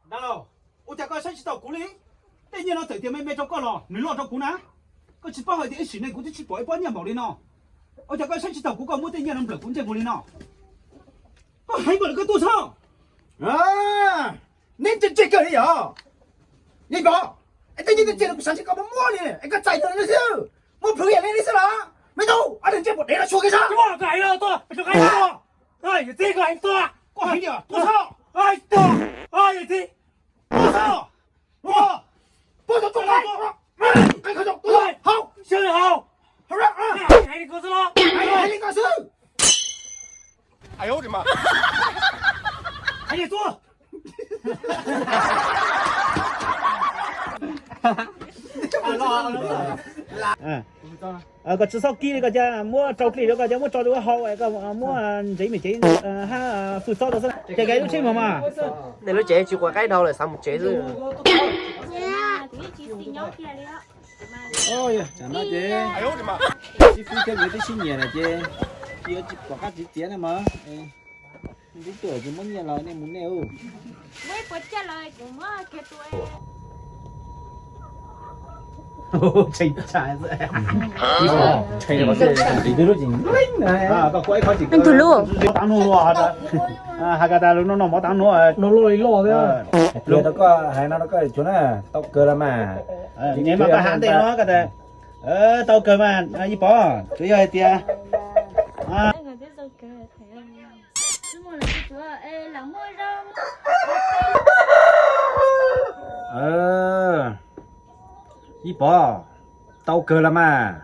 Dab laug, ua cas koj saib tsis taus kuv li? Tej nyiaj no txawm tias me me rau koj los nws loj rau kuv na. Koj tsis paub hais tias ib sim neej kuv twb tsis pom ib pob nyiaj npaum li no. Ua cas koj saib tsis taus kuv, koj muab tej nyiaj no nplawm kuv ntsej muag li no? Koj heev npaum li koj tuaj txhob. Neb ntse ntse kawg li yog. Yeej Pov, es tej nyiaj tej txiaj no kuv xav ntshe koj muab muab li es koj txais tau li xwb. Muab plhws yam li li xwb los me tub, ob tug ntsej muag dev no xyuas kiag saib. Koj heev tuaj, koj heev tuaj, koj heev tuaj, yawm txiv, tuaj txhob. Koj tsis txhob kib li, koj cia muab rau klis rau, koj cia muab tso rau hauv, koj muab ntsev me cev hab fwj txob rau xwb ces koj lub tsheb mus mas. Nej lub tsev tsis quav qaib dhau lawm, xav mus tsev xwb. Tsam no ces sib fwb thiab nkawd twb sib nyiam lawm ces tsis yuav tsis pom qab txiv txiav ne mas. Twb tuaj ces muab nyiaj los nej mus nej. Tus lub, has tas lub no no mov tav nuav, no loj li loj thiab. Rau koj hais no rau koj tsuav na, tau kawg los mas. Nyias mas koj has ntej no koj tas tau kawg mas Yeej Pov, tsuav yog hais tias Yeej Pov, tau kawg los mas.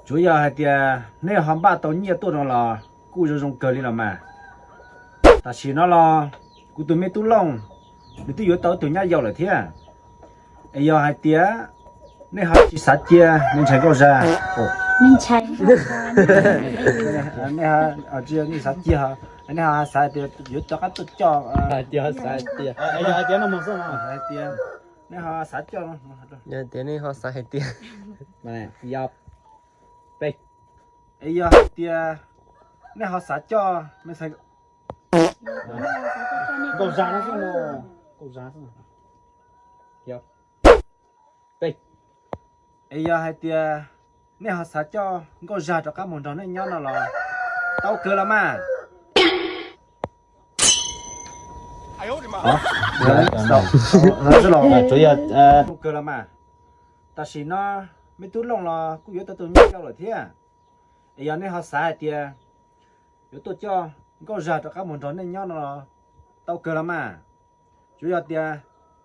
Tsuav yog hais tias nej ho npaj tau nyiaj tuaj no los kuj zoo zoo kawg li los mas. Tam sim no los kuv tus me tub Looj nws twb yuav tau ib tug nyab yau lawm thiab. Es yog hais tias nej ho tsis xav cia me ntxhais Nkauj Zag, nej tsis yog nej xav cia, nej ho xav tias yuav rov qab tuaj coj, yog hais tias no hais tias nej ho xav coj, yog tias nej ho xav hais tias, yog, es yog hais tias nej ho xav coj me ntxhais Nkauj Zag no xwb, Nkauj Zag xwb. Es yog hais tias nej ho xav coj Nkauj Zag rov qab mus nrog nej nyob no los tau kawg los mas. Tau kawg los mas. Tam sim no me tub Looj los kuj yuav tau tus nyab yau lawm thiab. Es yog nej ho xav hais tias yuav tuaj coj Nkauj Zag rov qab mus nrog nej nyob no los tau kawg los mas. Tsuav yog tias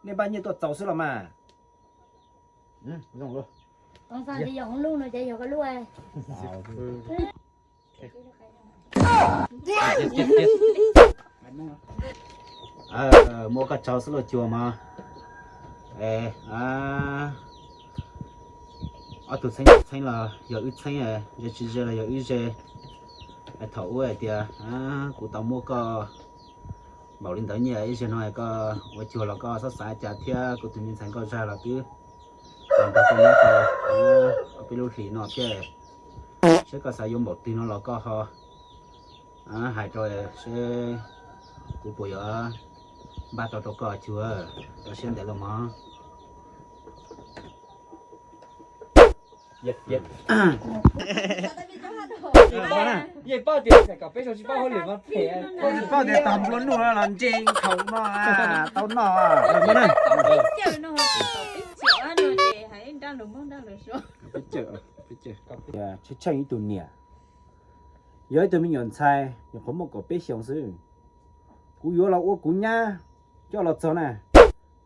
nej npaj nyiaj tuaj txaus xwb los mas. Muab koj tso xwb lauj cuag mas. Ob tug txheeb txheeb los yog wb txheeb, ze tsis ze los yog wb ze. Thaum ub hais tias kuv tau muab koj npaum li ntawd nyiaj ib zaug no, koj ua cuag los koj txhob xav cas thiab, kuv tus me ntxhais Nkauj Zag los twb nrog koj nyob tau ob peb lub hlis no thiab. Saib koj xav yuav npaum twg no los koj ho hais rau seb kuv puas yuav npaj tau rau koj cuag, rau siab ntev los mog. Yeej paub tias tag nplua nuj los ntse khaus no tau noj. Tsheej tsheej ib tug niam, yog ib tug me nyuam ntxhais nyuam qhuav muaj kaum peb xyoos xwb, kuv yuav los ua kuv nyab coj los txog na.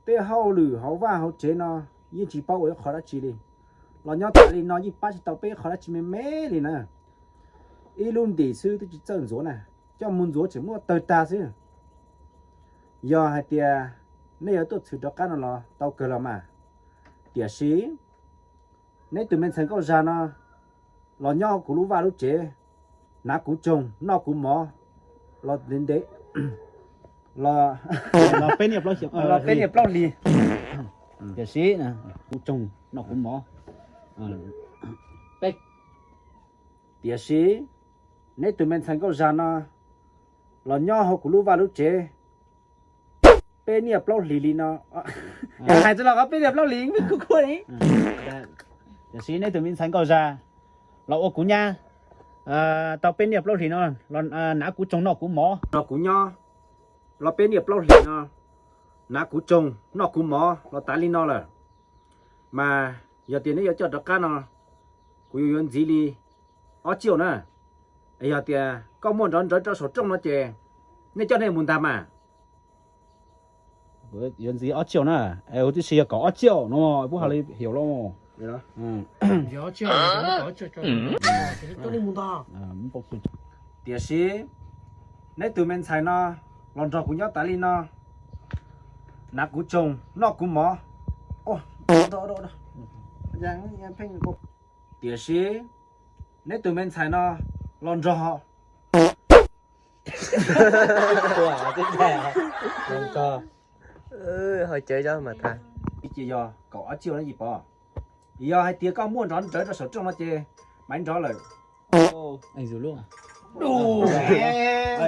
Tej hauj lwm hauv vaj hauv tsev no yeej tsis paub ua ib qho dab tsi li, los nyob tas li no yeej pab tsis tau peb ib qho dab tsi me me li na. Ib lub ntim xwb twb tsis txawj ntxuav na, coj mus ntxuav tseem muab tawg tag xwb. Yog hais tias nej yuav tuaj txhwm rov qab no los tau kawg los mas, tiam sis neb tus me ntxhais Nkauj Zag no los nyob kuv lub vaj lub tsev, hnav kuv tsoog noj kuv mov los ntev ntev los peb niaj plaub hlis, tiam sis kuv tsoog noj kuv mov, tiam sis neb tus me ntxhais Nkauj Zag no los nyob hauv kuv lub vaj lub tsev, peb niaj plaub hlis li no. Hais txog los qhov peb niaj plaub hlis kuj kuj li. Tiam sis neb tus me ntxhais Nkauj Zaj los ua kuv nyab tau peb niaj plaub hlis no, los hnav kuv tsoos noj kuv mov. Nrog kuv nyob los peb niaj plaub hlis no, hnav kuv tsoos noj kuv mov los tas li no lawm. Mas yog tias neb yuav coj rov qab no, kuv yuav yuav ntxiv li ob tsiaum na. Yog tias koj muaj nrov nrawv rau saum rooj no ces nej coj nej mus ntag mas. Yuav ntxiv ob tsiaum na, es huv tib si yog kaum ob tsiaum no, pub hais li hiam los. Tiam sis neb tus me ntxhais no los nrog kuv nyob tas li no, hnav kuv tsoos noj kuv mov. Tiam sis neb tus me ntxhais no los nrog ces yog kaum ob tsiaum na Yim Pov. Yog hais tias koj muaj nrov nrawv rau saum rooj no ces mam nrov lawm.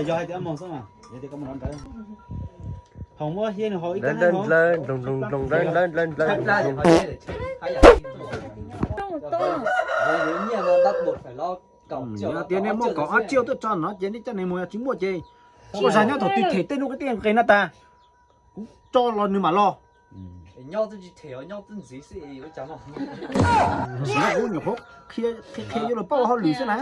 Yog hais tias muaj nrov nrawv, ho muab hiab nws ho ib kab nws ho. Yog tias nej muaj kaum ob tsiaum tuaj tso no ces nej coj nws mus, yog tsis muaj ces kuj zag nyob thaum twg them tej nuj tej nqes no tas, kuv tso los nws mam los. Nyuam qhuav qhia yuav los paub hauj lwm xwb na.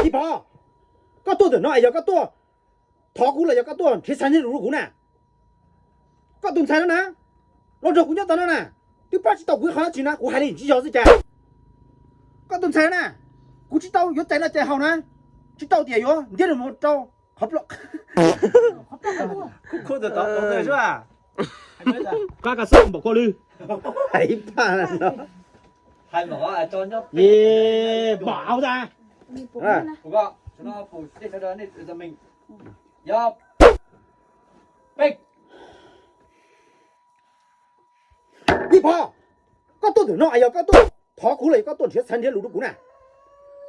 Yim Pov, koj tuaj ntawm no es yog koj tuaj thov kuv los yog koj tuaj nrhiav xav nrhiav lus rau kuv na? Koj tus ntxhais no na, los nrog kuv nyob tas no na, twb pab tsis tau kuv ib qho dab tsi na, kuv hais li tsis yog xwb cas? Koj tus ntxhais na, kuv tsis tau yuav cais noj cais haus na, tsis tau tias yuav ntiab nws mus rau qhov ploj. Koj xwb npaum koj lwm. Hais paj no. Npaum tas. Yim Pov, koj tuaj ntawm no es yog koj tuaj thov kuv los yog koj tuaj nrhiav xav nrhiav lus rau kuv na?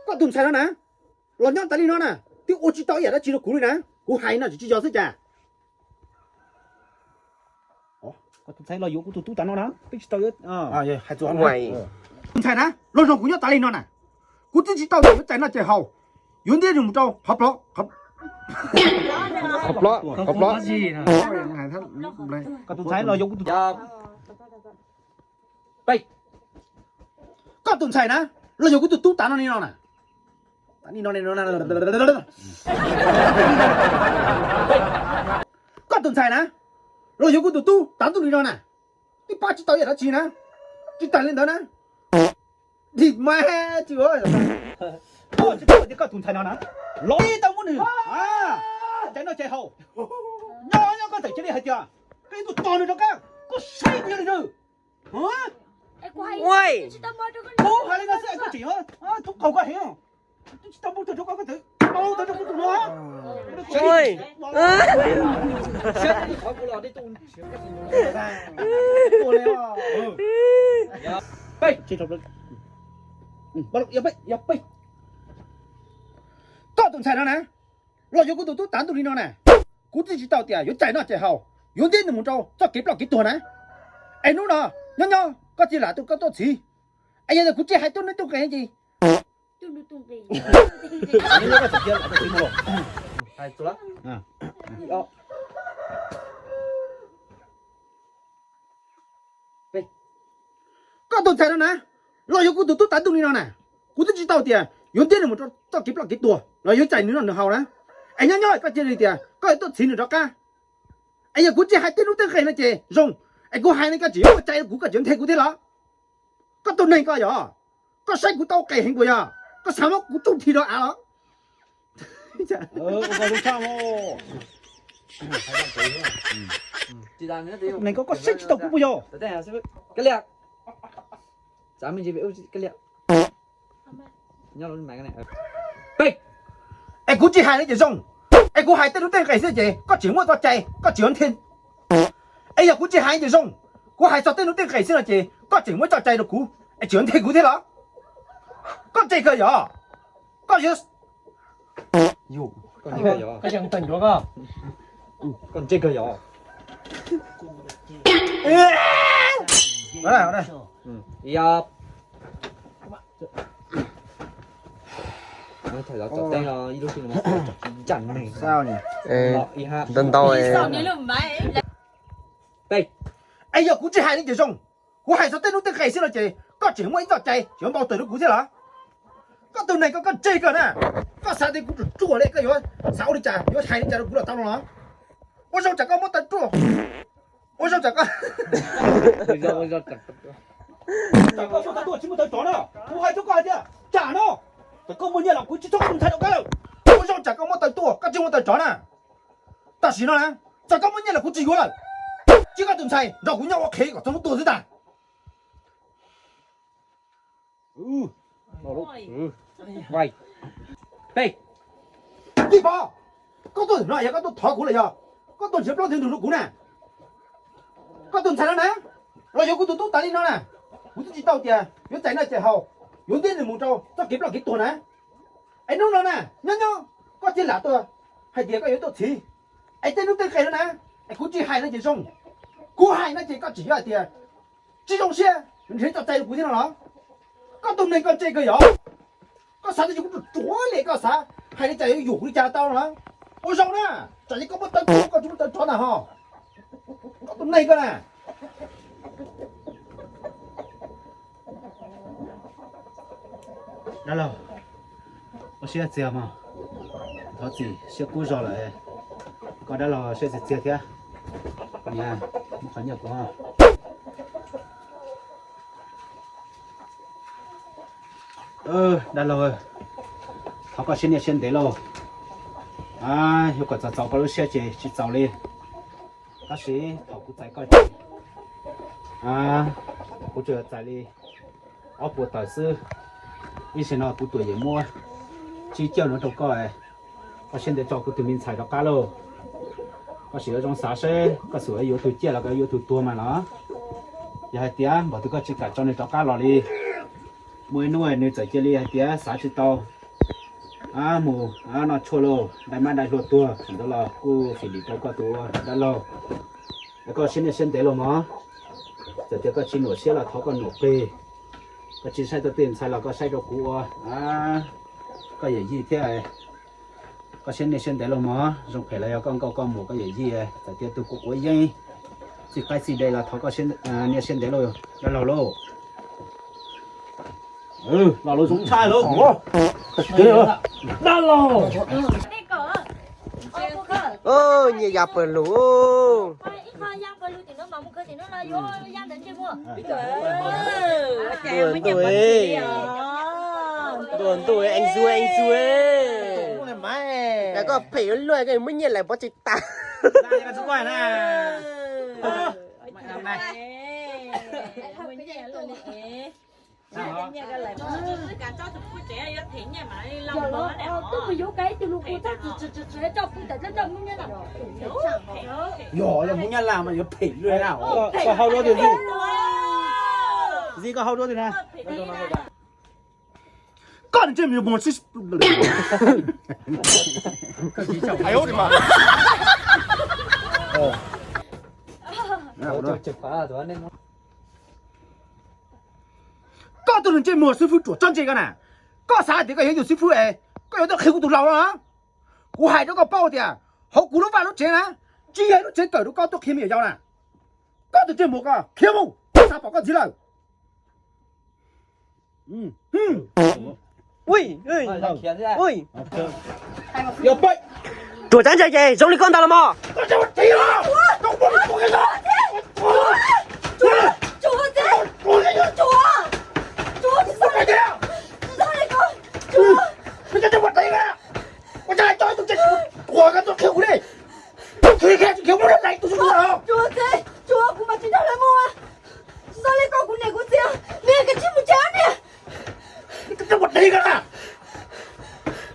Koj tus ntxhais no na, los nyob tas li no na, twb ua tsis tau ib yam dab tsi rau kuv li na, kuv hais no tsis tsis yog xwb cas? Koj tus ntxhais los yuav kuv tus tub tas no na, twb tsis tau. Tus ntxhais na, los nrog kuv nyob tas li no na, kuv twb tsis tau yuav cais noj cais haus, yuav ntiab nws mus rau qhov ploj, qhov ploj, qhov ploj. Koj tus ntxhais los yuav kuv tus Koj tus ntxhais na, los yuav kuv tus tub tas no li no na. Koj tus ntxhais na, los yuav kuv tus tub tas ntuj li no na. Twb pab tsis tau ib yam dab tsi na, tsis tas li ntawd na. Dim mas tsis, tsis paub tias koj tus ntxhais no na, los ib tau muab nws cais noj cais haus. Nyob nyob koj txawm cia li hais tias koj yuav tuaj tos nws rov qab, koj saib kuv yog li ntawd. Kuv hais li no xwb es koj tseem tub qaug koj heev. Twb tsis tau muab tag rau koj, koj txawm tau tag rau kuv tus no. Koj tus ntxhais no na, los yuav kuv tus tub tav ntuj li no na, kuv twb tsis tau tias yuav cais noj cais haus, yuav ntiab nws mus rau txoj kev ploj kev tuag na. Es hnub no nyob nyob koj cia li lam tuaj koj tuaj txhiv, es yog tias kuv tsis hais tuaj neb tuaj nqes ces koj tus ntxhais no na, los yuav kuv tus tub tav ntuj li no na, kuv twb tsis tau tias yuav ntiab nws mus rau txoj kev ploj kev tuag los yuav cais nws noj nws haus na. Es nyob nyob koj cia li tias koj yuav tuaj txhiv nws rov qab. Es yog kuv tsis hais tej hnub tej nqes no ces zoo, es kuv hais no koj tseem yuav muaj cai rau kuv, koj tseem nthe kuv thiab los? Koj tus neeg koj yog, koj saib kuv tau qes heev puas yog? Koj xav muab kuv tsuj nthi rau av los? Neeg koj, koj saib tsis tau kuv puas yog? Es kuv tsis hais no ces zoo, es kuv hais tej hnub tej nqes xwb ces koj tseem muaj txoj cai, koj tseem yuav nthe. Es yog kuv tsis hais ces zoo, kuv hais txog tej hnub tej nqes xwb no ces koj tseem muab txoj cai rau kuv es tseem yuav nthe kuv thiab los? Koj ntse kawg yog? Koj yuav, koj ntse kawg yog? Koj ntse kawg yog? Ntau ntau. Es yog kuv tsis hais li ces zoo, kuv hais txog tej hnub tej nqe xwb no ces koj tseem muaj ib txoj cai yuav npau taws rau kuv thiab los? Koj tus neeg koj, koj ntse kawg na. Koj xav tias kuv ruam ruam li koj yuav xav ua li cas, yuav hais li cas rau kuv los tau no los? Ua zoo tsam koj muab taw ruaj. Ua zoo tsam koj, tsam koj muab taw tuaj tsis muab taw rov na. Kuv hais rau koj hais tias tsam no, tsam koj muaj nyiaj los kuv tsis txhob koj tus ntxhais rov qab lawm. Ua zoo tsam koj muab taw tuaj, koj tsis muab taw rov na. Tam sim no na, tsam koj muaj nyiaj los kuv tsis yuav lawm. Cia koj tus ntxhais nrog kuv nyob ua qhev kom txog hnub tuag xwb ntag. Peb, Tij Pov, koj tuaj no yog koj tuaj thov kuv los yog koj tuaj nrhiav plaub nrhiav ntug rau kuv na? Koj tus ntxhais no na, los yog kuv tus tub tas li no na, kuv twb tsis tau tias yuav txais noj txais haus, yuav ntiab nws mus rau txoj kev ploj kev tuag na. Es hnub no na, nyob nyob koj thiaj lam tuaj hais tias koj yuav tuaj txhiv. Es tej hnub tej nqe no na, es kuv tsis hais no ces zoo, kuv hais no ces koj tseem yuav hais tias tsis zoo siab, nrhiav txoj cai rau kuv thiab no los? Koj tus neeg koj ntse kawg yog? Koj xav tias kuv ruam ruam li koj xav hais li cas yuav yuam kuv li cas tau no? Ua zoo na, tsam li koj muab taw tuaj koj tsis muab taw rov ntag ho. Koj tus neeg koj na. Dab laug, ua siab txiag mog, thov txim siab kub zog lawm. Koj dab laug siab txiag txiag thiab, niam, muab qhov nyiaj kuv. Dab laug, thov koj siab niaj siab ntev lauj. Yuav kom txaus txaus koj lub siab ces tsis txaus li. Tab sis thaum kuv txais koj ces kuv tsuas txais li ob puas tawm xwb. Ib sim no kuv tuam yeem muab tsib caug no rau koj, koj siab ntev tso kuv tus me ntxhais rov qab lauj. Koj sim yuav zoo xav seb koj xum yuav tus ciaj los koj yuav tus tuag mas los. Yog hais tias npaum twg koj tsis kam tso nws rov qab los li, muaj ib hnub nws txawm cia li hais tias xav tsis tau, mus noj tshuaj lauj, dai mab dai hlua tuag, thaum ntawd los kuj fim lim rau koj tus dab laug. Es koj siab niaj siab ntev lauj mog. Txawm tias koj tsis nuam siab los thov koj nuam qig. Koj tsis saib tau tej ntxhais los koj saib rau kuv ua koj yawm yij thiab. Koj siab niaj siab ntev lauj mog, zoo phem los yog koj nkauj koj muam koj yawm yij, txawm tias tus kuv quav yeeb txij qaib txij dej los thov koj niaj siab ntev lauj dab laug lauj. Los lus zoo tshaj lauj. Dab laug. Nyiaj ya pawg lug. Ntuj, ntuj, eej zu, eej zu. Koj phem luaj, koj muab nyiaj lawm pov tsis tas. Yog, yog muab nyiaj lawm mas yuav phem luaj na. Koj hau duab twg na? Koj ntsej muag xwb. Koj tus ntsej muag xib fwb ruam tsob ntse koj na. Koj xav tias koj yog tus xib fwb es koj yuav tuaj qhia kuv tus laus no na? Kuv hais rau koj paub tias hauv kuv lub vaj lub tsev na, tsis yog lub tsev kawm rau koj tuaj qhia me nyuam yaus na. Koj tus ntsej muag koj khiav mus, kuv xav pom koj ntxiv lawm. Ruam tsob ntse ces zoo li koj ntag los mas.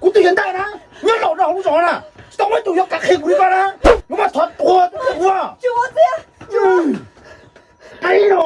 Kuv twb yog ntaj na, nyob laus no hauv lub zos na, tsis tau muaj ib tug yuav kam qhia kuv li koj na, yuav mas thov tuag ua. Qe no,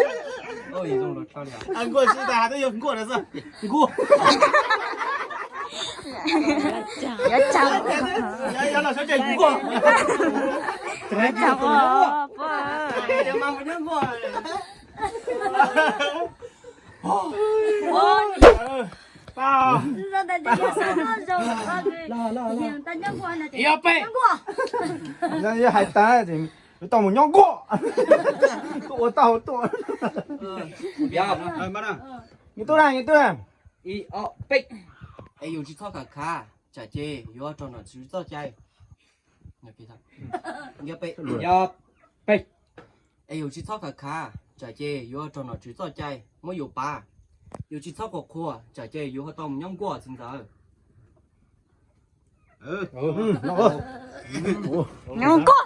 Nkuaj sib tas twb yog nkuaj na xwb. Nkuaj. Yuav tsawg, yuav tsawg os, pog. Ib ob peb. Yog hais tas, yuav tau mus nyob nkuaj. Tuaj ua tau tuaj. Nws tub na, nws tub na. Ib ob peb. Es yus tsis txhob khav khav, tsam ces yuav raug nom tswv txoj cai. Ib ob peb. Es yus tsis txhob khav khav, tsam ces yuav raug nom tswv txoj cai muab yus pav. Yus tsis txhob qhuas qhuas, tsam ces yus ho tau mus nyob nkuaj txiv ntxawm. Nyob nkuaj.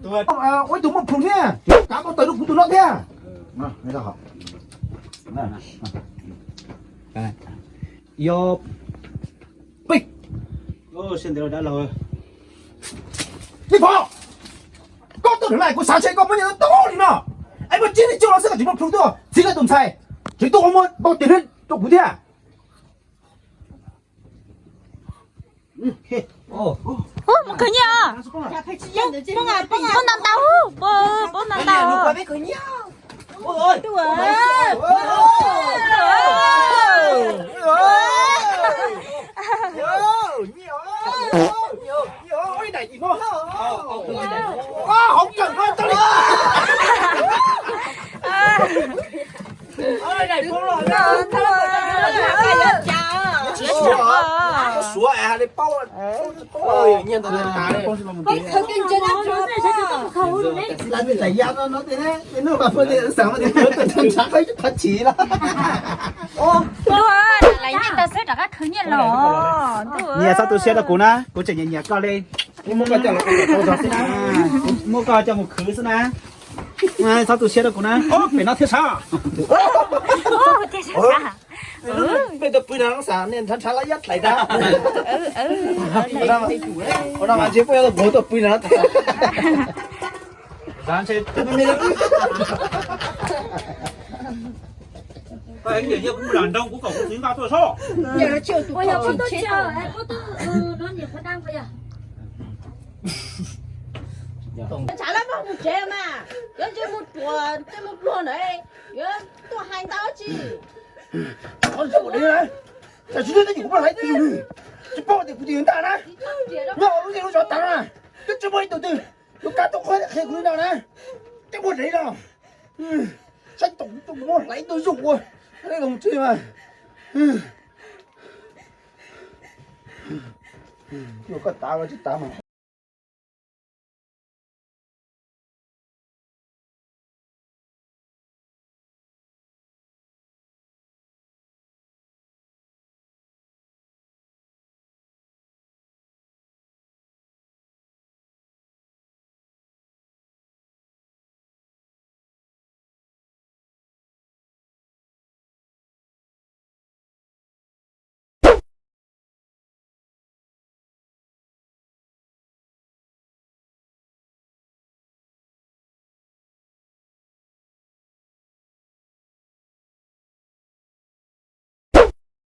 Ua ib tug muaj plhus thiab, kav npau taws rau kuv tus no thiab. Yog peb. Ib pom, koj tuaj nrog lawv, kuv xav ntshe koj muaj nyiaj tau li no. Es muaj tsib tug coj los xwb koj tsis muaj plhus tuaj txhib lawv tus ntxhais, tseem tuaj ua muaj npau taws rau kuv thiab. Mus khwv nyiaj os. Poob ntau ntau, poob ntau ntau. Suav es hais li paub, paub nyiaj ntau tas. Ntuj, lawv nyiaj tau xwb rov qab khwv nyiaj los. Nyias txhob tu siab rau kuv na, kuv tseem nyiam nyiam koj li. Muab koj coj los ua tau zog xwb na, muab koj coj mus khwv xwb na. Txhob tu siab rau kuv na. Pem no thiab sav. Peb tuaj pw no xav niaj ntshav ntshav lawv yab dlaim ntag. Ua no mas ntshe peb yuav tuaj pw no. Koj nyiam nyiam kuv mus lam nroo kuv kom kuv txiv nqa tuaj soj. Ntshav lawv muab mus tsev mas, yuav ntshe mus ruam tej mus pluag ntawd, yuav tuaj hais ntau tsi. Tam sim no kuv muab hlais twb yog nws, tsis paub tias kuv twb yog ntaj na. Nyob lub zej lub zos tas na, twb tsis muaj ib tug twg yuav kam tuaj qhuab qhia kuv li no na. Twb muaj zeb no, saib tau kuv muab hlais tuaj zoj ua, los tsev mas. Koj tav los tsis tav mas.